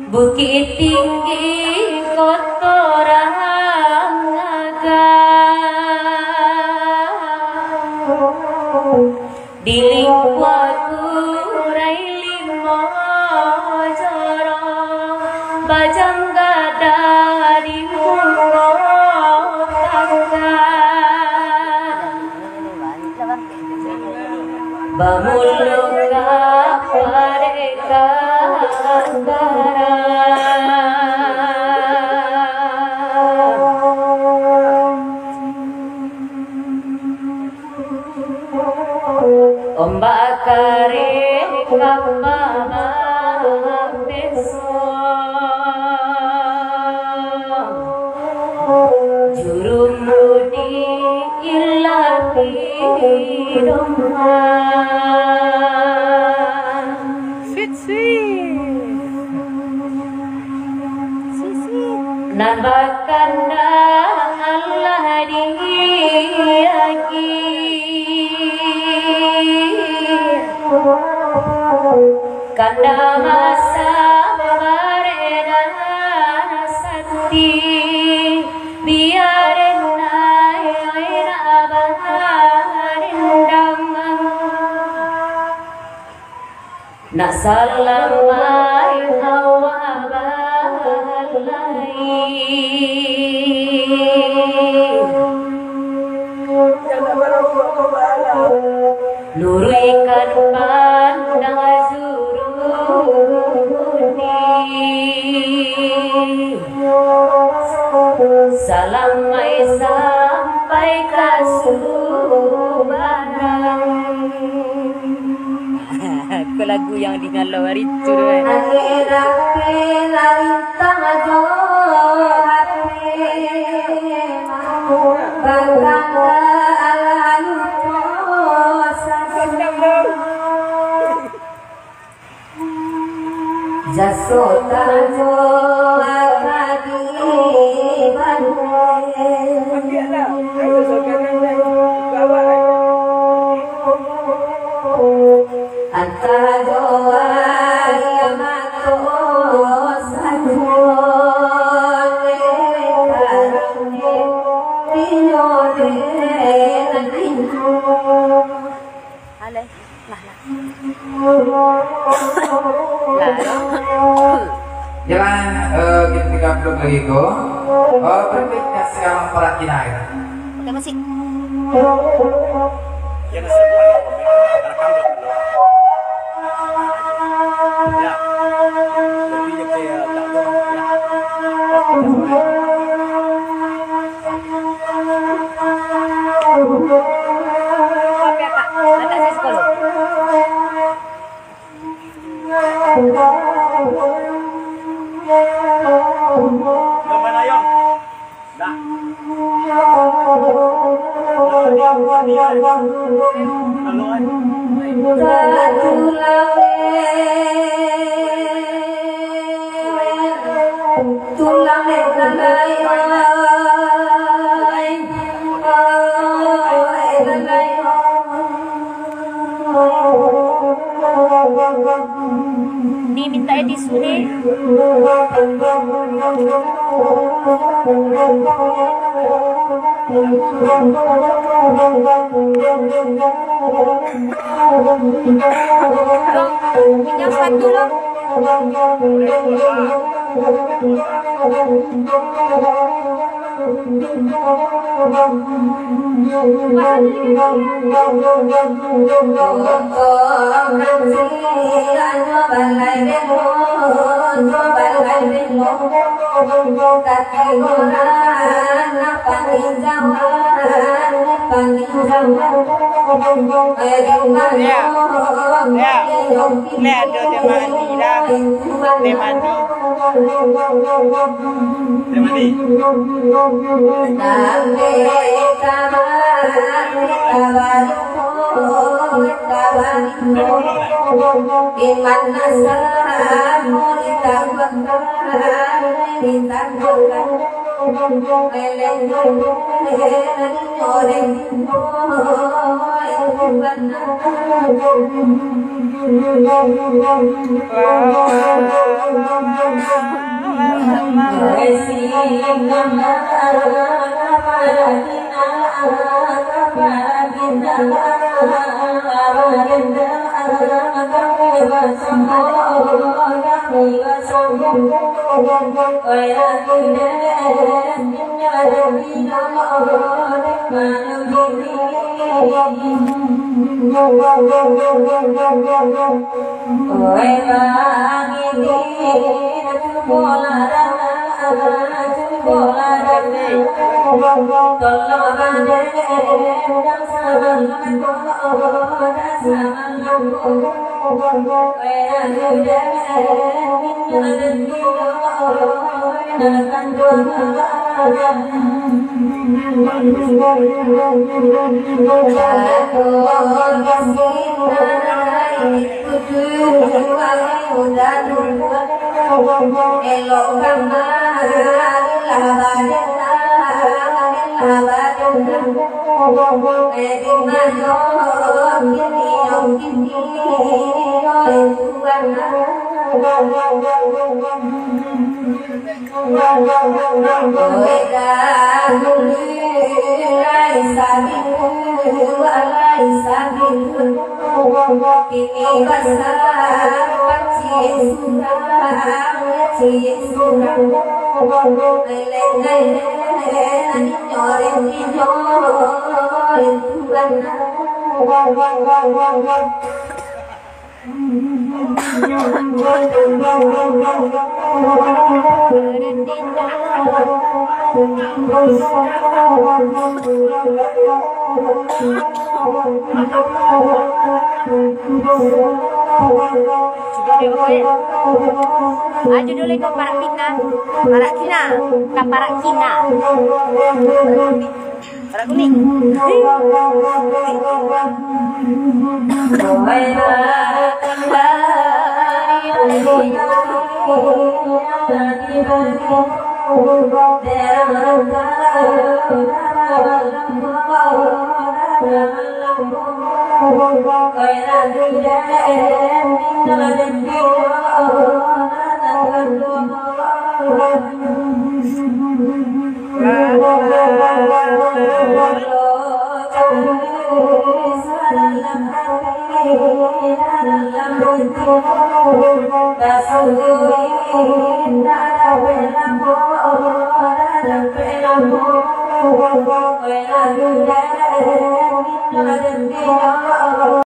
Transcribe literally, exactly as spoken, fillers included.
Bukik Tinggi Koto Rangaga, di lingkua kurai limo joro, bajang gada di muko tangga. Bamulua ka Pareka Angkara. Ombak kareh kapa bapeso. Jurumudi ilah pidoman. Sweet, sweet. Sweet, sweet. Nan bakandak Allah diagi. Kanda masa bareda sati, biarin ai nak barendang. Nak salamai awak balai. Luruihkan pandang Zuruni. Salam mai sampai ka Subarang. Ko lagu yang di ngalau hari tu, eh. Ane rapi lalintang jo hape. Bakanda alah lupo sajo. Jaso tajo akadi banue. Antah jo aia mato sajo. Inyo dek. Alah. Lah, lah. Lah, lah. Yalah, eh, kita tiga puluh lagi ko. Eh, berikutnya sekarang para kinai. Oke, musik. Ya, masih buat apa? Rekam dulu. Ya. Lebih je kayak tak ada, ya. Tulang dek nan lain, oh, eh, nan lain, oh. Ni minta tisu ni. Bang, pinjam sepatu lo. Ya, ya. Ni ado teh mandi dah. Teh mandi. Teh mandi. Ah, judul iko Parak Kina. Parak Kina. Ka Parak Kina. Parak kuning.